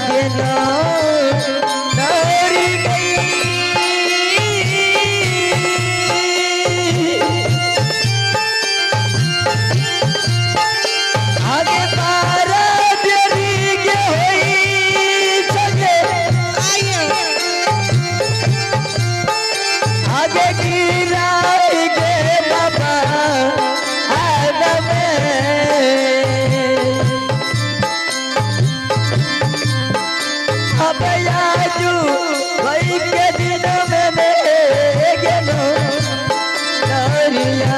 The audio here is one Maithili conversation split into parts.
गेलो नौरी गई। आगे बारा देरी गे होई छगे, आगे गिराई गे बाबा आदम। अब आजू भई के दिन में मैं गेलो नौरिया।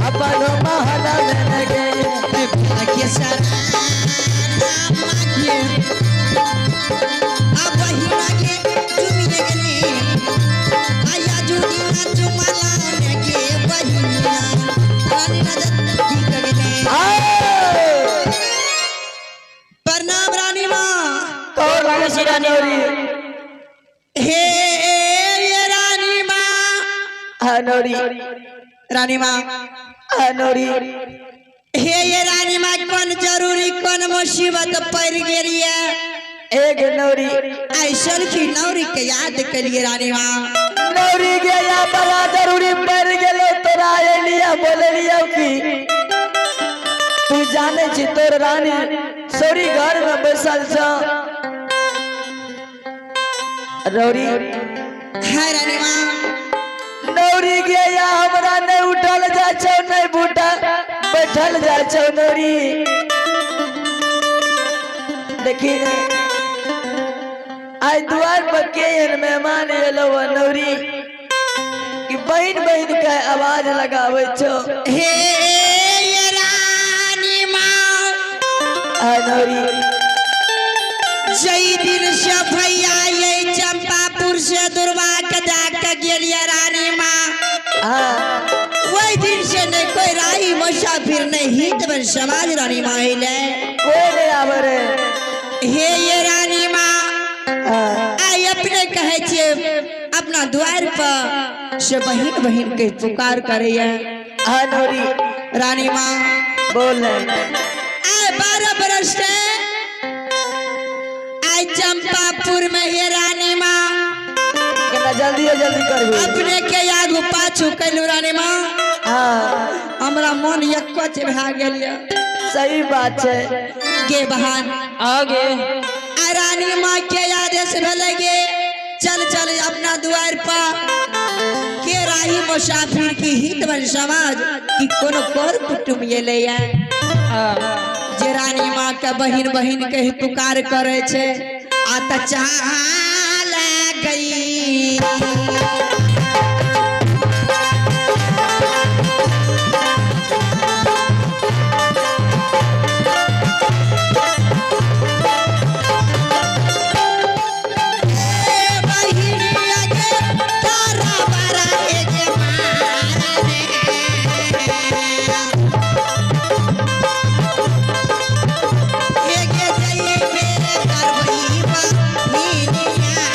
अपन महला में गे। प्रणाम रानी माँ। कौन लागै छै नौरी? हे ये रानी माँ। हाँ नौरी। रानी माँ। हाँ नौरी। हे ये रानी माँ, कौन जरूरी कौन मुसीबत पड़ गेल ये? एक नौरी। ऐसन की नौरी के याद करिए रानी माँ। नौरी गया बड़ा जरूरी पड़ गेलो तोरा एलिया बोललियो की तू जाने छी तोर रानी सौरी घर में बैसल छ रौरी। है रानी माँ। नौरी गया हमरा नहीं उठल जा छौ नहीं बूटा बैठल जा छौ नौरी। देखी ने आई द्वार पर के एहन मेहमान एलो नौरी कि बहिन बहिन के आवाज लगावे छौ। हे ये रानी माँ। आ नौरी। जई दिन से भैया ये चंपापुर से दुर्वा के जाके गेलिए रानी माँ, हाँ वही दिन से नहीं कोई राही मुसाफिर नहीं हित बन समाज रानी माँ अइले। कोई नहीं आवे रे। हे ये रानी माँ। हाँ आई अपने कहे छियै अपना द्वार पर से बहिन बहिन के पुकार करैया। हाँ नौरी। रानी माँ। बोल। आए 12 बरस से आई चंपापुर में हे रानी माँ। केना जल्दी जल्दी करबी। अपने के आगू पाछू कैलू रानी माँ। हाँ हमरा मन यक्कच भए गेल ये। सही बात छै। गे बहान आगे आ रानी माँ के आदेश भेलै गे चल चल अपना द्वार पर के राही मुसाफिर की हित बन समाज की कोनो कर कुटुम्ब एलै ये जे रानी माँ के बहिन बहिन के ही पुकार करे छै आ त चाल गई। बहिनिया के तारा बारा एगे मारा रे। एगे जइबे करबई बहिनिया।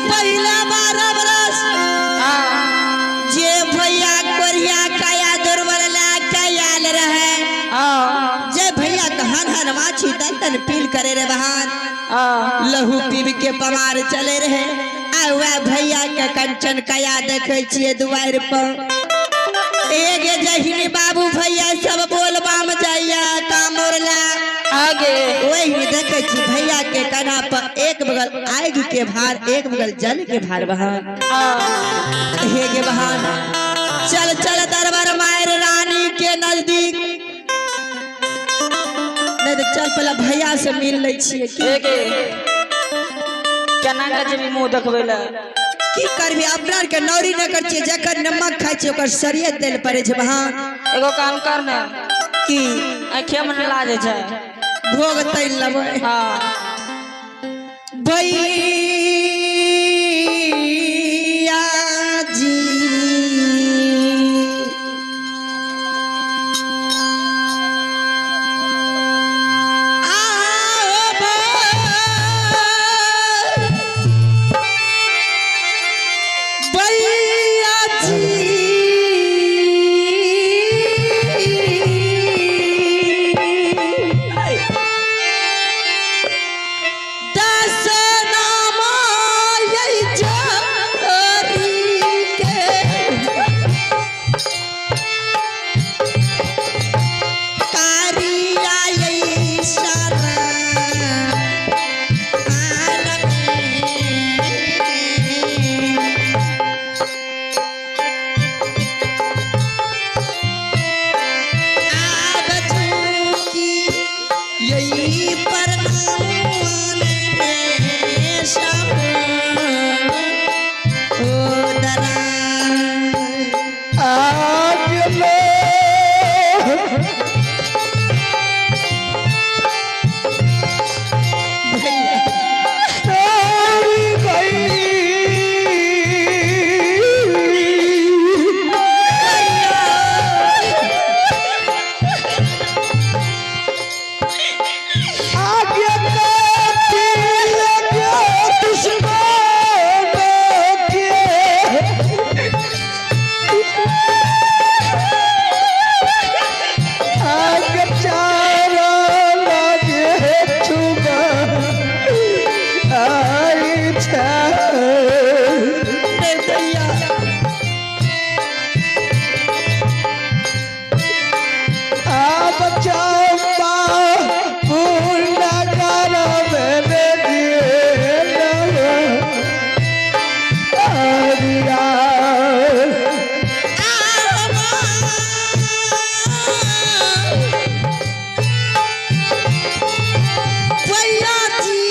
पहिले 12 बरस जे भैया कोरिया काया दुर्बल ला के आयल रहे, जे भैया के हन हन माछी तन तन पील करे रे बहान, लहू पीब के पमार चले रहे, आ वह भैया के कंचन काया देखे छिए दुआर पर। एगे जहिनी बाबू भैया सब बोलबाम जाइया कामोरला आगे वही देखे छी भैया के कन्हा पर एक बगल आग के भार, एक बगल जल के भार बहान। हे गे बहान, चल चल दरबार मायर रानी के नजदीक, नहीं तो चल पहले भैया से मिल लै छियै। की एगे केना के जेबी मुंह देखबै लए? की करबी, अपना के नौरी न कर छियै, जकर नमक खाइ छियै ओकर शरीर तेल पड़े छै बहान। एगो काम कर ने, की? आँखिए में लाज छै। भोग तैल लेबै। हाँ। भैया जी आओ भैया जी, दस नाम यही जोरी के कारिया यही शरण आन में। आब चूकी यही परमान में सब ओ दरा आगे भैया भैया जी,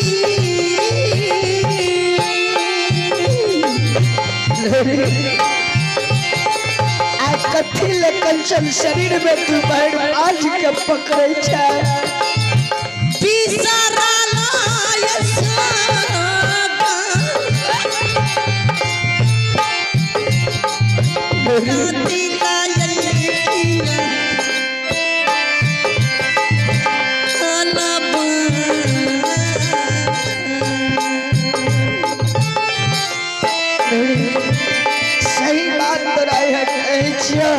आ कथी ले कंचन शरीर में तू बाढ़ आज के पकड़े छै? बिसरल सही बात तोरा है कहै छियौ।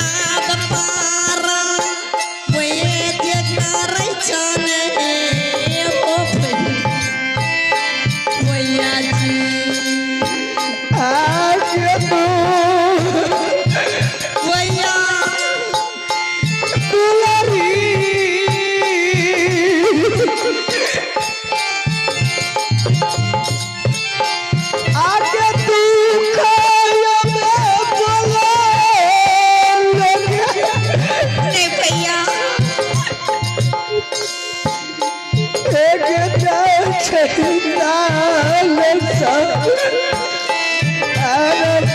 आब पारा वे जे करै छने ओ भैया जी, आगे तू भैया दुलारी, आगे तू खायबे बोले ए भैया, एक छै लाल सब अरे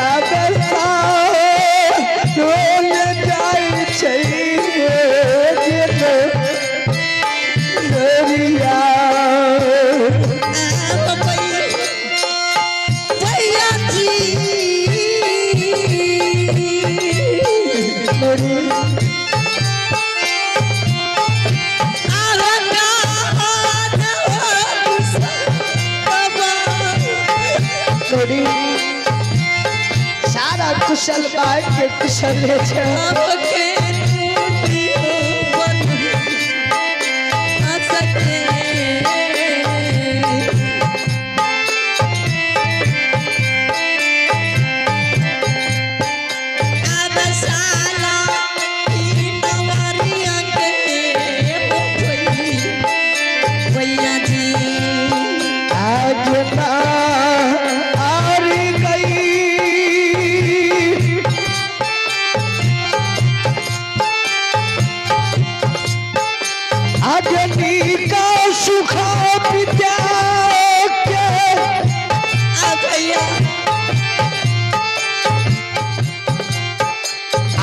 अब रोल जाइ छै दरिया। आब भैया जी। लोरी आवे कान हो कुशल लोरी सारा कुशल बाई के कुशल छै। आपके टूटी बन आ सके। अब साला ई नवरिया के भैया जी। आज ना आर गई। अग्नि का सुखा विद्या के आ भैया।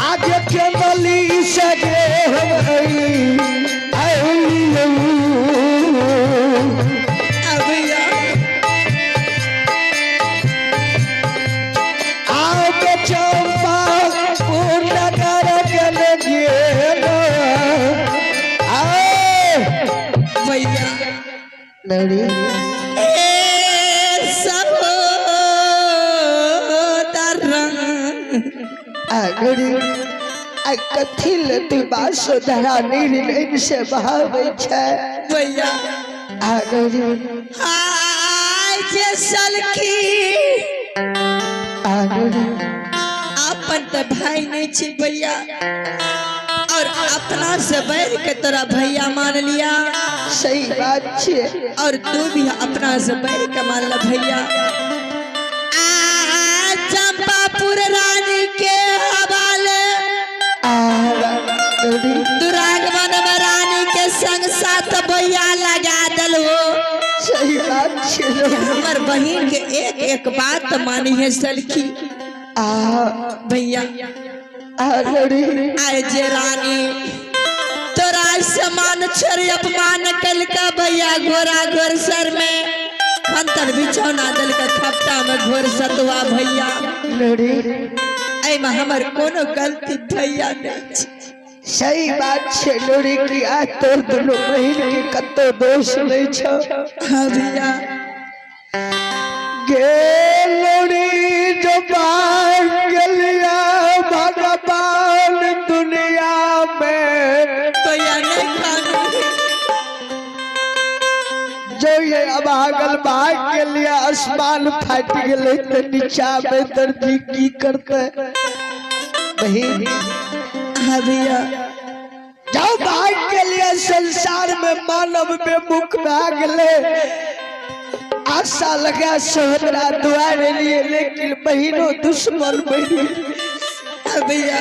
आज के बलि सगे हम आई। आ भैया। आब चंपा नगर गल गेल आए। भैया। लड़ी। ए सहोदर। आ लड़ी, आ कथी लती बासो धरा नीर नैन से बहाबै छै। भैया। आ लड़ी। हाय जे सलखी। आ लड़ी। अपन तऽ भाई नहीं छी भैया, और अपना से बढ़ के तोरा भैया मान लिया। सही बात छै। और तू भी अपना से बढ़ के मान ला भैया। आ चंपापुर रानी के हवाले आ लड़ी। दुरागमन में रानी के संग साथ भैया लगा दल हो। सही बात छै। हमर बहिन के एक एक बात मानी है सलखी। आ भैया। आ लड़ी। आए जे रानी तोरा समान छोड़ अपमान कलका भैया, घोड़ा घोर सर में खंतर बिछौना दल के खपटा में घोर सतुआ भैया। लड़ी। एहिमे हमर कोनो गलती भैया नहीं छै। सही बात छै लोरी, की आ तोर दुनू बहिन के कतौ दोष नहीं छौ। हाँ भैया। गे लोरी, जो भाग गेलिया भगवान दुनिया में भैया नहीं खानू। जो ये अभागल भाग गेलिया, आसमान फाटि गेलै तऽ नीचा में दर्जी की करते बहिन? हाँ भैया। जाओ भाग के लिए संसार में मानव बेमुख भए गेलै। आशा लगा सहोदरा दुआरे लिए, लेकिन बहिनो दुश्मन बनि गेलै। हाँ भैया।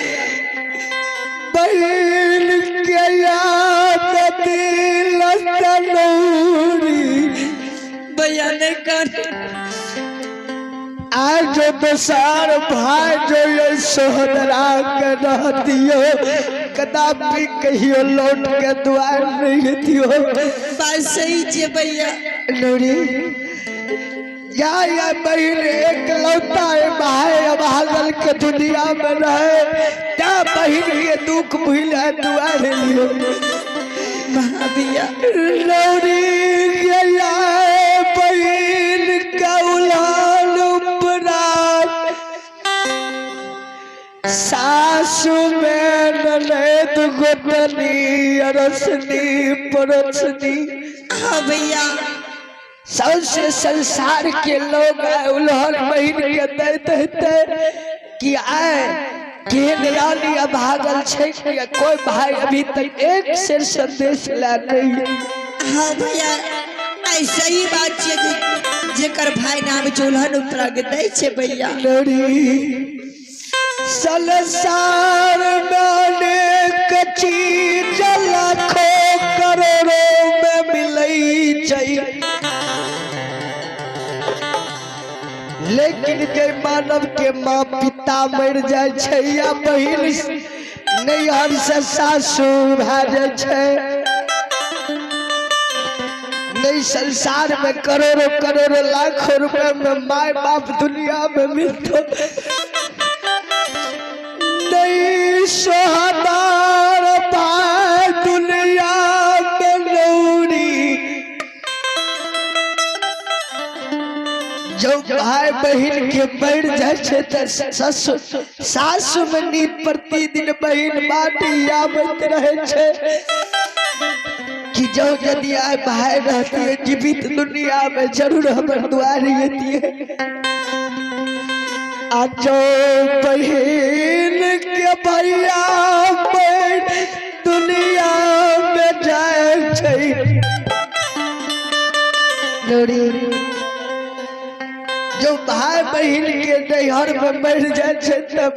बहिन के याद दिल तनूरी। भैया नहीं कानू। आज जो दोसार भाई जो ये सोहदरा के रहतियो, कदापि कहियो लौट के द्वार नहीं दियो। बात सही छे भैया। लोरी या बहिन एकलौता है भाई अभागल के दुनिया में रहे, त्या बहिन के दुख भूल है दुआर लियो। हाँ भैया। लोरी गया बहिन का उलान उपरा, सासु में ननद गोतनी अरसनी पड़ोसनी हाँ भैया। सबसे संसार के लोग आए उल्हन बहिन के दैत हेतै कि आए केहन रानी अभागल छै कि कोई भाई अभी तक एक शेर संदेश ला नहीं। हाँ भैया, ऐसा ही बात छे कि जेकर भाई नाम चूल्हन उपरा के दै छे भैया। लोरी, संसार में अनेक चीज लाखों करोड़ों में मिलै छै, लेकिन जे मानव के माँ पिता मर जाइ छै या बहिन नैहर से सासुर भए जाइ छै, नहीं संसार में करोड़ों करोड़ों लाखों रुपए में माय बाप दुनिया में मिलतो नहीं। सोहदार भाई दुनिया में नौरी जो भाई बहन के बढ़ जाए छे त ससुर सासु में नींद प्रतिदिन बहन बाटी आबैत रहे छे कि जो यदि आए भाई रहती है जीवित दुनिया में जरूर हमर दुआरी एती है। आ जो बहन के भैया बहन दुनिया में जाए छे लोरी जो भाई बहन के नैहर में मर जाए छे तब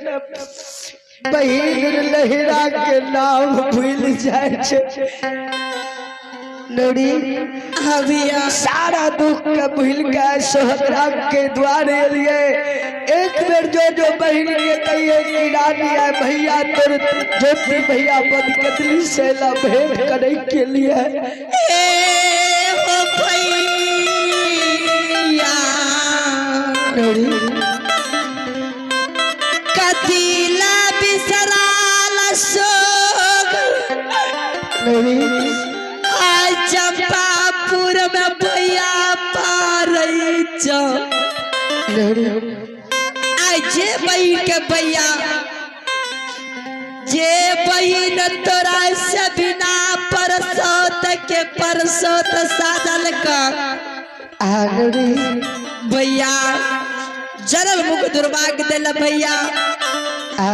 बहन लहरा के नाम भूल जाए छे। लोरी हाँ भैया सारा दुख के भूल के सोहरा के द्वारे लिए एक बेर जो जो बहन के कहिए कि रानी आए भैया तोर ज्योति भैया बद कतली से ला भेंट करे के लिए। ए हो भैया लोरी कथीला बिसराल शोक लोरी आय चंपापुर में भैया पारै चौ लोरी आय जे बहिन के भैया जे बहिन तोरा से बिना परसौत के परसौत साधल का आ लोरी भैया जरल मुख दुर्भाग्य दिल भैया। आ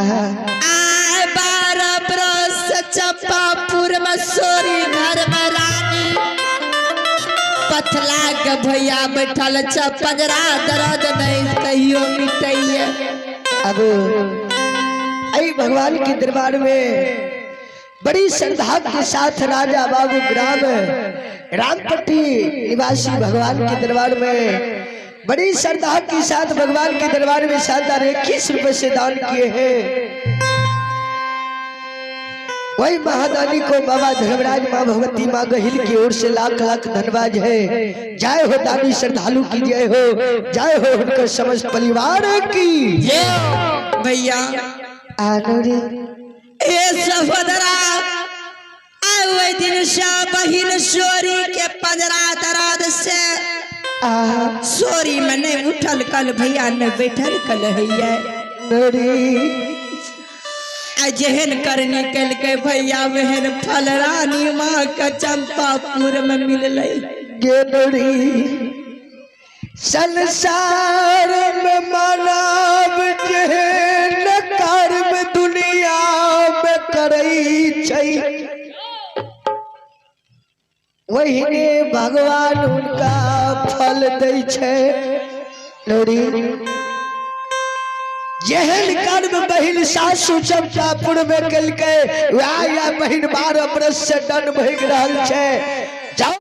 आय 12 बरस चंपापुर में सोरी घर में रानी पथला के भैया बैठल छ पंजरा दर्द नहीं कहियो मिटैया। अब आई भगवान के दरबार में बड़ी श्रद्धा के साथ राजा बाबू ग्राम रामपट्टी निवासी भगवान के दरबार में बड़ी श्रद्धा के साथ भगवान के दरबार में शानदार 21 रुपए से दान किए हैं। वही महादानी को बाबा धर्मराज माँ भगवती माँ गहिल की ओर से लाख लाख धन्यवाद है। जय हो दानी श्रद्धालु की जय हो, जय हो उनके समस्त परिवार की जय हो भैया। आनंद ए सहोदरा आय ओहि दिन से बहिन सोरी के पंजरा दर्द से आ सोरी में नहीं उठल कल भैया ने बैठल कल हैया। नरी आ जेहन करनी कलकै भैया वहन फल रानी माँ के चंपापुर में मिललै। गे नरी संसार में मानव जेहन कर्म दुनिया में करै छै वही भगवान उनका फल दै छै। लोरी जेहन कर्म बहिन सासु चंपापुर में कलकै वएह या बहिन 12 बरस से दंड भोगि रहल छै। जाओ।